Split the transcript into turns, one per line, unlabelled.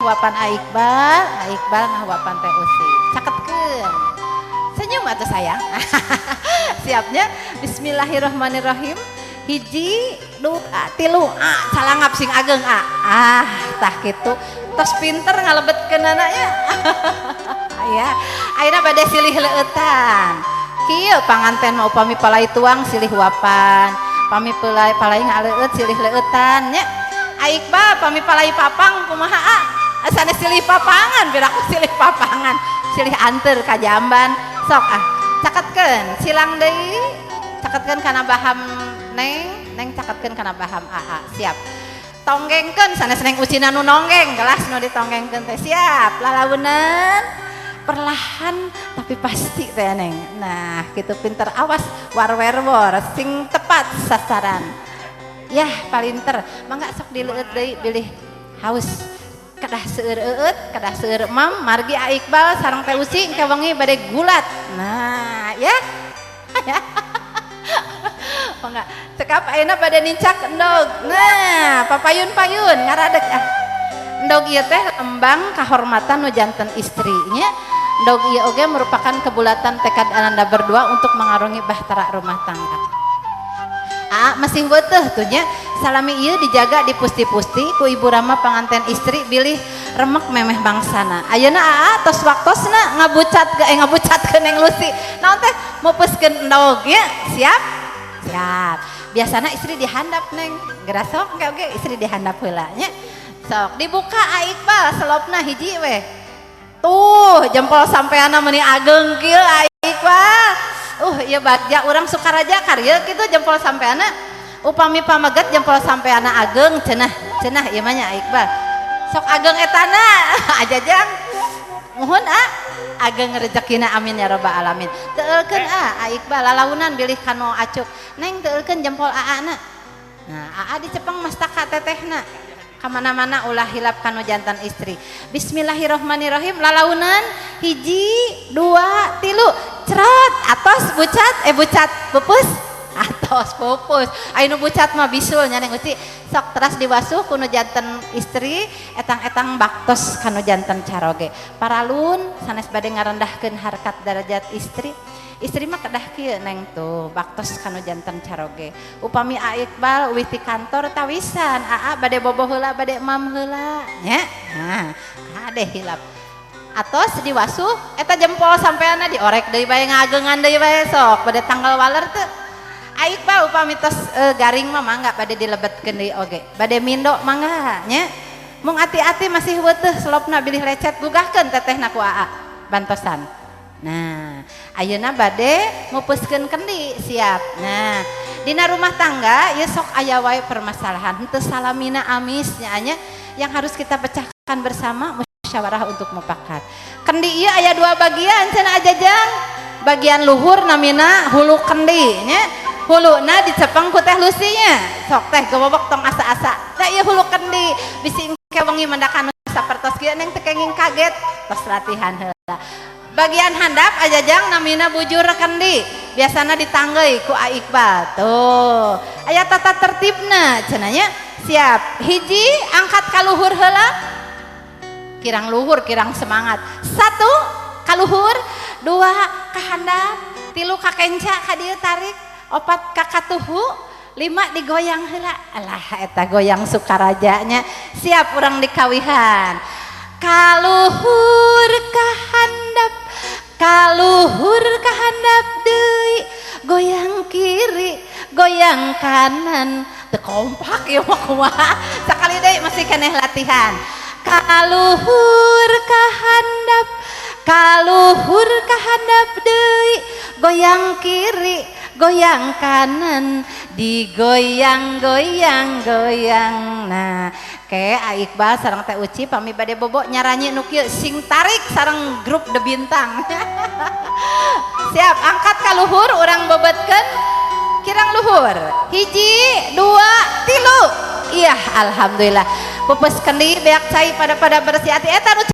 Ngahuapan A Iqbal, A Iqbal ngahuapan Teh Usi. Caketkeun. Senyum atuh, sayang. Siapnya. Bismillahirrahmanirrahim. Hiji, dua, tilu, ah, calangap sing ageng, ah. Ah, tah kitu. Tos pinter ngalebetkeun anaknya. Ya, ayeuna bade silih leueutan. Kieu panganten mah, upami palai tuang silih huapan, pami palai palai ngaleueut silih leueutan nya. A Iqbal, pami palai papang kumaha, ah? Sanes silih papangan, piraku silih papangan, silih anter ka jamban. Sok ah, caketkeun, silang deui, caketkeun kana baham Neng, Neng caketkeun kana baham AA. Siap. Tonggengkeun, sanes Neng Ucina nu nonggeng, gelas nu ditonggengkeun teh. Siap, lalaunan perlahan tapi pasti teh, Neng. Nah, gitu, pinter. Awas war wer wor, sing tepat sasaran. Yah, palinter. Mangga sok dileueut deui bilih haus. Kedah seueur eueut, kedah seueur emam, margi A Iqbal sareng Teh Usi engke wengi bade gulat. Nah, ya. Ya. Mangga cekap, ayeuna bade nincak endog. Nah, papayun-payun ngaradeg ah. Endog ieu teh lambang kahormatan nu janten istrinya. Endog ieu oge merupakan kebulatan tekad ananda berdua untuk mengarungi bahtera rumah tangga. Ah, masih weteh tuh nya. Salami ieu dijaga di pusti-pusti ku ibu rama panganten istri bilih remek memeh bangsana. Ayeuna aa tos waktosna ngabucat ke eh ngabucat ke Neng Lusi. Naon teh, mupuskeun endog ya. Siap? Siap. Biasana istri dihandap, Neng. Gerasok oke oke, istri dihandap heula nya. Sok dibuka, A Iqbal, selopna hiji weh. Tuh, jempol sampeana meuni ageng kieu, A Iqbal. Ieu bagja urang Sukaraja karya kitu jempol sampeana. Upami pameget jempol sampeana ageng cenah, cenah ieu mah nya, A Iqbal. Sok ageng etana ajajang. Muhun, ah, ageng rezekina, amin ya robbal alamin. Teueulkeun, ah, A Iqbal, lalaunan bilih kanu acuk. Neng, teueulkeun jempol aa na. Nah, aa dicepeng mastaka tetehna. Kamana-mana ulah hilap kanu jantan istri. Bismillahirrahmanirrahim. Lalaunan, hiji, dua, tilu, cerot, atos bucat, eh bucat, pupus, atos pupus. Ayo, bucat mah bisul nya, Neng Uci. Sok teras diwasuh kanu jantan istri, etang-etang baktos kanu jantan caroge. Paralun sanes bade ngarendahkeun harkat derajat istri. Istri mah kedah kieu, Neng, tuh baktos kanu jantan caroge. Upami A Iqbal uih ti kantor, tawisan aa bade bobo heula, bade emam heula nya. Nah, kade hilap. Atos diwasuh eta jempol sampeanna, diorek deui bae, ngagengan deui bae. Sok bade tanggal waler teu, A Iqbal? Upami tos garing mah mangga bade dilebetkeun deui oge. Bade mindo mangga nya. Mung ati-ati, masih weteh selopna bilih lecet, gugahkeun tetehna ku aa bantosan. Nah, ayeuna bade mupuskeun kendi, siap. Nah, dina rumah tangga ya sok aya wae permasalahan. Henteu salamina amis nya anya, yang harus kita pecahkan bersama musyawarah untuk mufakat. Kendi ieu aya dua bagian cenah, ajajang. Bagian luhur namina hulu kendi nya. Huluna dicepeng ku Teh Lusi nya. Sok Teh, gobobok, tong asa-asa. Teh, ieu hulu kendi, bisi engke wengi mendakan sapertos kieu, Neng teu kenging kaget, tos latihan heula. Bagian handap, ajajang, namina bujur kendi, biasana ditanggei ku A Iqbal. Tuh, aya tata tertibna cenah nya. Siap, hiji, angkat kaluhur heula. Kirang luhur kirang semangat. Satu kaluhur, dua kahandap, tilu kakenca ka dieu tarik, opat kakatuhu, lima digoyang heula. Alah, eta goyang Sukarajanya. Siap, urang dikawihan. Kaluhur kahandap, kaluhur kahandap deui, goyang kiri, goyang kanan. Teu kompak ieu mah, kumaha? Sakali deui, masih keneh latihan. Kaluhur kahandap, kaluhur kahandap deui, goyang kiri, goyang kanan, digoyang goyang goyang. Nah, ke A Iqbal sareng Teh Uci pami bade bobo nyaranyi nu kieu, sing tarik sareng grup The Bintang. Siap, angkat kaluhur, urang bobotkeun kirang luhur. Hiji, dua, tilu. Iya, alhamdulillah, pupus kendi, beak cai pada pada bersih hati eta nu.